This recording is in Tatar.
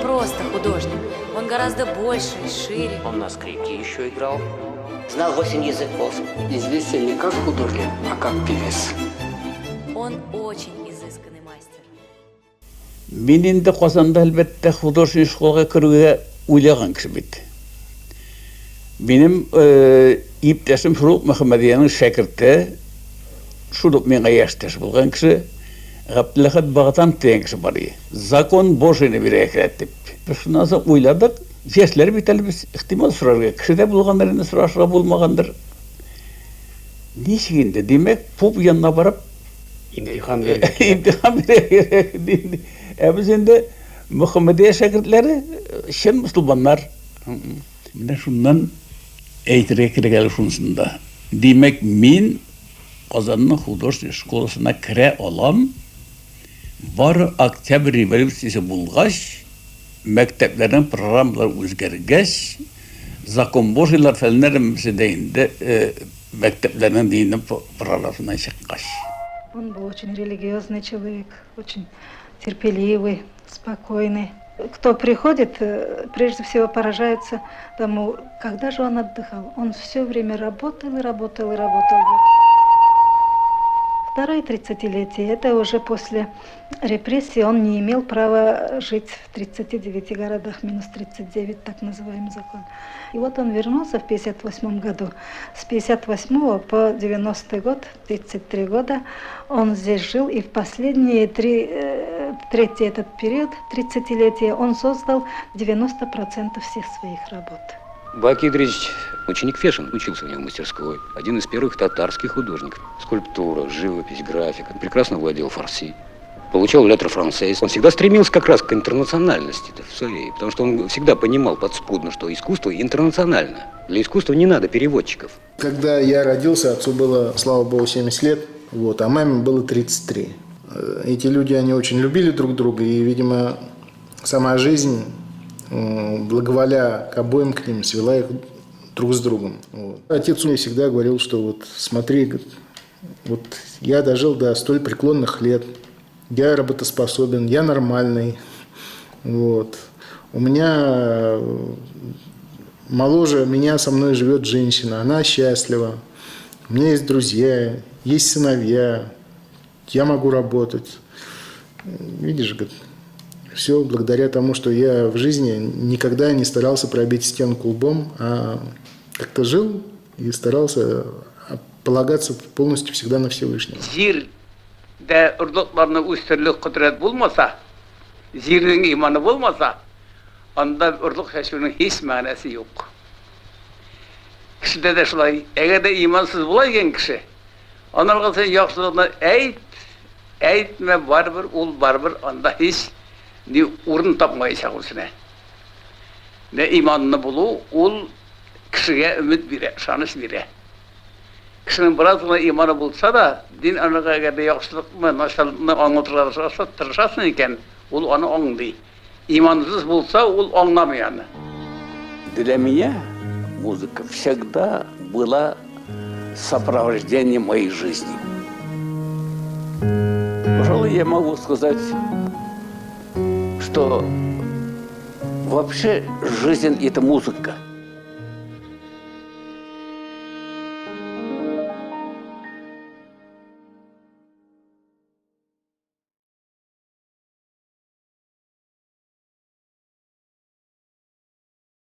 просто художник. Он гораздо больше и шире. Он на скрипке еще играл. Знал 8 языков. Известен не как художник, а как певец. Он очень изысканный мастер. Мин инде Казанда, әлбәттә, художественный школага керүгә уйлаган кеше бит. Минем иптәшем шул ук Мөхәммәдиянең шәкерте, шул ук миңа яшьтәш булган кеше, Габделәхәт Багатанов дигән кеше бар иде. Закон Божийны бирергә кирәк дип. Без шуннан соң уйладык, яшьләр бит әле без, ихтимал сорарга кеше дә булгандыр инде, сорашырга булмагандыр. Ничек инде, димәк, поп янына барып, имтихан бирергә кирәк. Имтихан бирергә кирәк. Ә без инде Мөхәммәдия шәкертләре, чын мөселманнар. Менә шуннан әйтергә кирәк әле шунысын да. Димәк, мин Казанның художественный школасына керә алам, бары Октябрь революциясе булгач, мәктәпләрнең программалары үзгәргәч, закон божийлар фәннәр һәммәсе дә инде мәктәпләрнең дини программасыннан чыккач. Он был очень религиозный человек, очень терпеливый, спокойный. Кто приходит, прежде всего поражается тому, когда же он отдыхал. Он все время работал и работал и работал. Второе 30-летие, это уже после репрессий, он не имел права жить в 39 городах, минус 39, так называемый закон. И вот он вернулся в 58 году. С 58 по 90 год, 33 года, он здесь жил, и в последние третий этот период, 30-летие, он создал 90% всех своих работ. Баки Идрисович, ученик Фешин, учился у него в мастерской. Один из первых татарских художников. Скульптура, живопись, графика. Прекрасно владел фарси. Получал летр франсез. Он всегда стремился как раз к интернациональности в своей, потому что он всегда понимал подспудно, что искусство интернационально. Для искусства не надо переводчиков. Когда я родился, отцу было, слава богу, 70 лет, а маме было 33. Эти люди, они очень любили друг друга, и, видимо, сама жизнь, благоволя к обоим к ним, свела их друг с другом. Отец мне всегда говорил, что вот смотри, говорит, вот я дожил до столь преклонных лет, я работоспособен, я нормальный. У меня моложе меня со мной живет женщина, она счастлива. У меня есть друзья, есть сыновья, я могу работать. Видишь, говорит, все благодаря тому, что я в жизни никогда не старался пробить стенку лбом, а как-то жил и старался полагаться полностью всегда на Всевышнего. Җирдә орлыкларны үстерерлек кодрәт булмаса, җирнең иманы булмаса, анда орлык чәчүнең һич мәгънәсе юк. Кешедә дә шулай, әгәр дә имансыз була икән кеше, анарга син яхшылыкны әйт, әйтмә, барыбер ул барыбер анда һич ни урын тапмаячак үзенә. Нә иманлы булу ул кешегә өмет бирә, ышаныч бирә. Кешенең бераз гына иманы булса да, дин анарга әгәр дә яхшылыкны, начарлыкны аңлатырга тырышасың икән, ул аны аңлый. Имансыз булса, ул аңламый аны. Для меня музыка всегда была сопровождением моей жизни. Пожалуй, я могу сказать, что вообще жизнь — это музыка.